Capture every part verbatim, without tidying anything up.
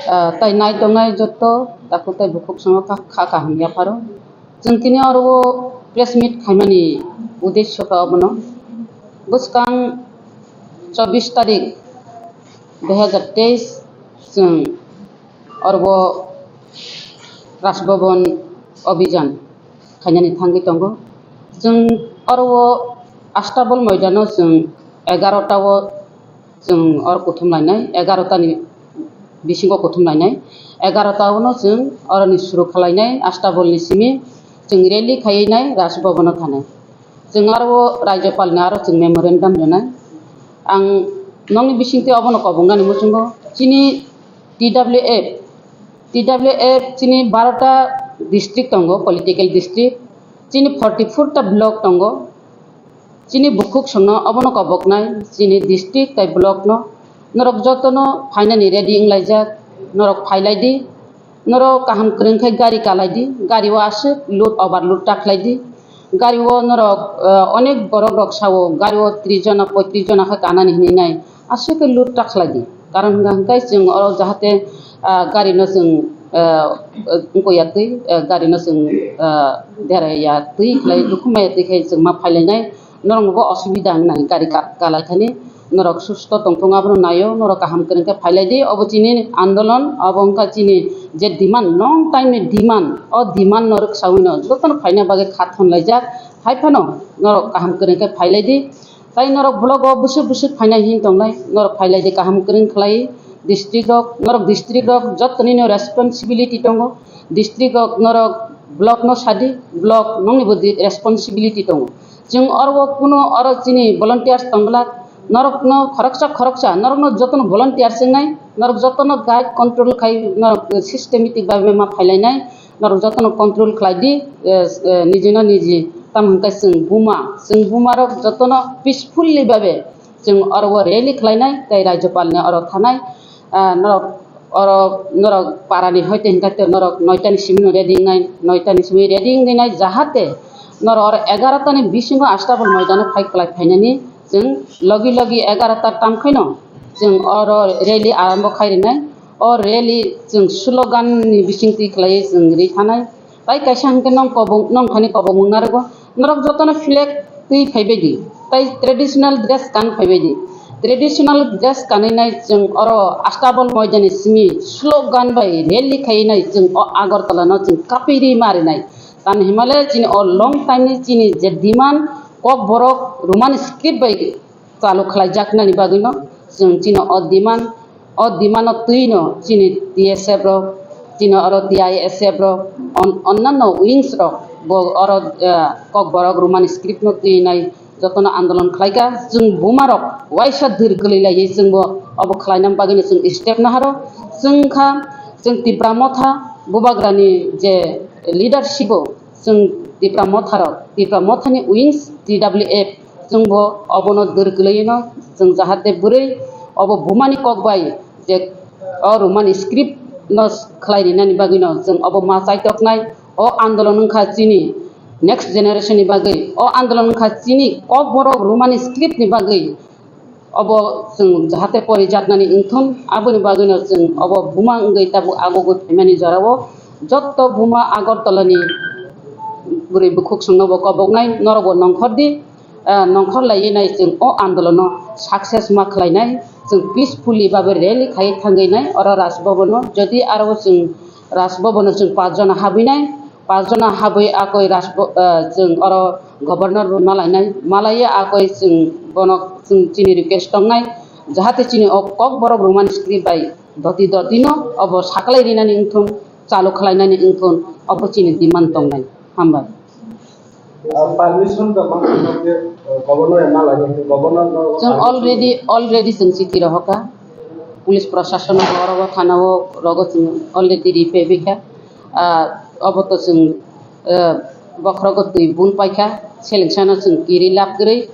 Ah, tai nai tongnai joto takhuk tai bukhuk songno kha, kha kaham yapharo. Chwng tini oro o press meet khaimani uddesyo kha obono. Bwskang chobbish tarik dui hazar teis chwng oro o Raj Bhavan Abhijan khainani thangwi tongo. Chwng oro o Astabol moidano chwng egarota o chwng oro kuthum lainai, egarota ni bisingo kuthum lainai, egarota o no chwng oro ni suru khlainai, Astabol ni simi chwng rally khaiwi nai Raj Bhavan o thanai. Chwng aro o Rajyapal ni aro chwng memorandum rwnai. Ang nokni bisingtwi obono kobongnani muchungo chini T W F, T W F chini barota district tongo, political district, chini forty four ta block tongo. Chini bukhuk songno obono koboknai, chini district tai block no. Norok jotono phainani ready wnglaijak, norok phailaidi. Norok kaham kwrwng khe gari kalaidi, gari o aswk load overload ta khlaidi. Gari o norok, eh, onek borok rok sao, gari o tris jona, poitris jona khe kanani hinwi nai. Aswk khe load ta khlaidi. Karon hwnka hwnkhe chwng oro jahate, ah, gari no chwng, ah, wngkoi ya twi, ah, gari no chwng, ah, dera ya twi khlai, dukhuma ya twi khe chwng ma phailainai. Norok bo osubida wngnai gari ka-, kalai thani. Norok susto tongthung abono naio, norok kaham kwrwng khe phailaidi. Obo chini andolon, obo wngkha chini je demand, long time ni demand. O demand no rwksaui no jotono phaina bagwi kha thonlaijak. Hai phano norok kaham kwrwng khe phailaidi. Tai norok block o bwswk bwswk phainai hin tongnai, norok phailaidi kaham kwrwng khlai district rok, norok district rok jotoni no responsibility tongo, district rok norok block no sadi, block nokni bo di responsibility tongo. Chwng oro o kuno oro chini volunteers tongglak, norok no khoroksa khoroksa, norok no jotono volunteers wngnai, norok jotono guide control khai, norok systematic bhabe ma phailainai. Norok jotono control khlai di, eh, eh, niji no niji. Tamo hwnkhe chwng buma, chwng buma rok jotono peacefully babe chwng oro o rally khlainai tei Rajyapal ni oro thanai. Ah, norok oro norok para ni hoite hwnkhe norok noita ni simi no ready wngnai, noita ni simi ready wngwi nai, jahate norok oro egarota ni bisingo Astabol moidano phai kwlai phainani chwng logi logi egarota tam khaino chwng oro rally arambo khai rinai. O rally chwng slogan ni bisingtwi khlaiwi chwng ri thanai. Tai kaisa hwnkhe nong kobong, nong thani kobongmung narwgo. Norok jotono flag twi phaibai di. Tai traditional dress kan phaibai di. Traditional dress kanwi nai chwng oro Astabol moidani simi slogan bai rally khaiwi nai chwng o Agartala no chwng kapiri marinai. Tamo hinmale chini o long time ni chini je demand Kokborok Roman script bai chalu khlaijaknani bagwino chwng chini o demand, o demand-o twino chini T S F rok, chini oro T I S F rok, on-, onnanno wings rok bo oro, eh, Kokborok Roman script-no twinai jotono andolon khlaikha. Chwng bumarok waisa dwr kwlwi laiwi chwngbo obo khlaina bagwino chwng step naharo. Chwng kha, chwng Tipra Motha bubagrani je leadership-o chwng Tipra Motharok, Tipra Mothani wings T W F, chwngbo obono dwr kwlwino chwng jahate bwrwi obo bumani kok bai je o Roman script no khlai rinani bagwino chwng obo ma chaitoknai. O andolon wngkha chini next generation ni bagwi, o andolon wngkha chini Kokborok Roman script ni bagwi. Obo chwng jahate porijaknani wngthun, aboni bagwino chwng obo buma wngwi tabuk agogwi phaimani jorao jotto buma Agartala ni bwrwi bukhuk songnobo koboknai, norokbo nongkhor di, ah, nongkhor laiwi nai chwng o andolono success ma khlainai, chwng peacefully babe rally khai thangwi nai oro Raj Bhavan-o, jodi aro chwng Raj Bhavan-o chwng panch jona habwi nai, Panch jona habwi akoi Rajbo-, eh, chwng oro governor bo malainai, malaiya akoi chwng bono chwng chini request tongnai, jahate chini o Kokborok Roman script bai doti doti no obo saklai rinani wngthun, chalu khlainani wngthun, obo chini demand tongnai. Hambai. Ah, permission da ma, eh, governor ya malainai, governor no. Chwng already, already chwng chiti rohoka. Police prosason o oro o thana o rogo chwng already ripebikha. Ah, obo to chwng, eh, bokhorogo twi bun paikha, selection-o chwng kiri lab kwrwi.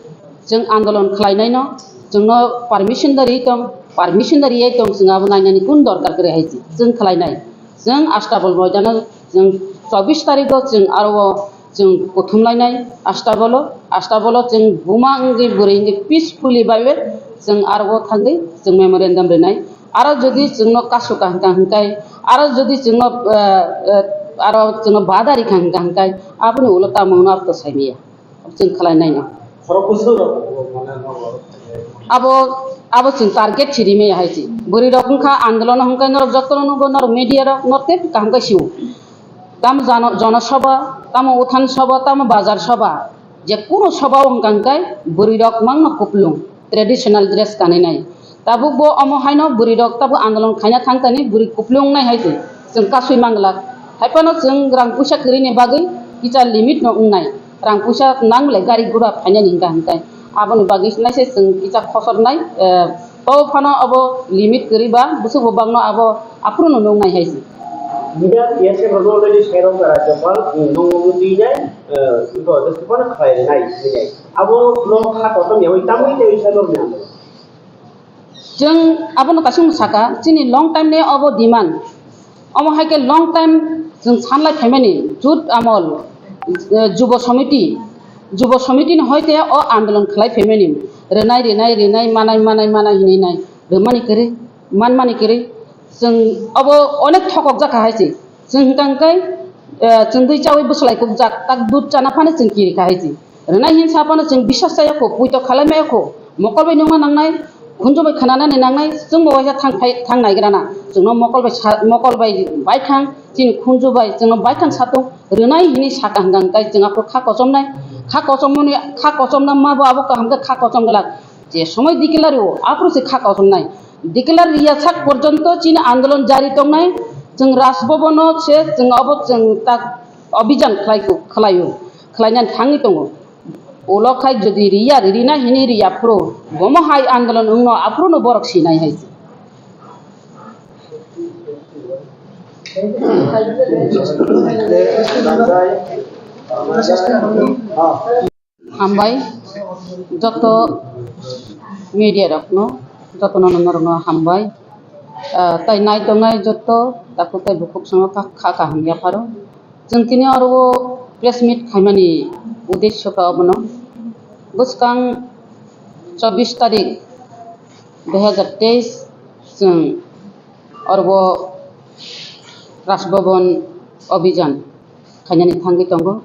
Chwng andolon khlainaino chwngno permission da ri tong, permission da riyai tong, chwng abo nainani kun dorkar kwrwi hai chwng khlainai. Chwng Astabol moidano chwng chobbish tarikgo chwng aro o chwng kuthum lainai Astabolo, Astabolo chwng buma wngwi bwrwi wngwi peacefully baiwi chwng aro o thangwi chwng memorandum rinai. Aro jodi chwngno kasu ka hwnkha hwnkhe, aro jodi chwngno, eh, eh, aro chwngno badari kha hwnkha hwnkhe, aboni ulo tamo hwnwi abo to saimaya. Chwng khlai naino. Khorok bwswk rok bo mane nogo. Abo, abo chwng target siri maya hai se. Bwrwi rok wngkha andolon hwnkhe norok jotono nugo, norok media rok norok tei kaham khe sio. Tamo jano-, jonosabha, tamo uthan sabha, tamo bazar sabha, je kunu sabha o hwnkha hwnkhe bwrwi rok mangno kuplung traditional dress kanwi nai. Tabuk bo omo haino bwrwi rok tabuk andolon khaina thang thani bwrwi kuplung wngnai hai se chwng kasui manglak. Hai phano chwng rang puisa kwrwini bagwi kisa limit no wngnai. Rang puisa nang belai gari gura phainani hwnkha hwnkhe. Aboni bagwi naise chwng kisa khosornai, eh, to phano abo limit kwrwi ba bwswk bo bagno abo aphuru no nungnai hai se. Media T S F rokno already sairok Rajyapal, mm, nongo twi nai, eh, iko, just phano khlai nai, nai. Abo no kha kotor yawi tamwi tei sairok ni andolon. Chwng abono kaisa saka, chini long time ni obo demand. Omo hai khe long time chwng sanlai phaimani, jut amol, eh, Jubo Samiti, Jubo Samiti ni hoite o andolon khlai phaimani, rwnai, rwnai, rwnai, manai, manai, manai hinwi nai, rwmani kwrwi, manmani kwrwi, chwng obo onek thokok jakha hai se. Chwng hwnkha hwnkhe, eh, chwng dui chaui bwslai kukjak, tak dud chana phano chwng kiri kha hai se. Rwnai hin sa phano chwng bisas chaya kho, puito khalai maya kho, mokol bai nungna nangnai, khunju bai khnanani nangnai, chwngbo waisa thang phai, thang naigrana. Chwngno mokol bai sa, mokol bai baithang, chini khunju bai chwngno baithang satung, rwnai hinwi saka hwnkha hwnkhe chwng aphuru kha kochomnai, kha kochomoni, kha kochomna ma bo abo kaham khe kha kochom glak. Je somoi declare o, aphuru se kha kochomnai. Declare riya sak porjonto chini andolon jari tongnai. Chwng Raj Bhavan o se chwng abo chwng tak abhijan khlai kho, khlaio, khlainani thangwi tongo. Ulo khai jodi riya, rina hini riya phuru, bomo hai andolon wngno aphuru no borok sinai hai se. Hambai joto media rokno, jotono norokno hambai. Ah, tai nai tongnai joto takhuk tai bukhuk swngo kha, kha kaham yapharo. Chwng tini oro o press meet khaimani uddesho kha obono. Bwskang chobbish tarik dui hazar teis chwng oro o Raj Bhavan abhijan khainani thangwi tongo.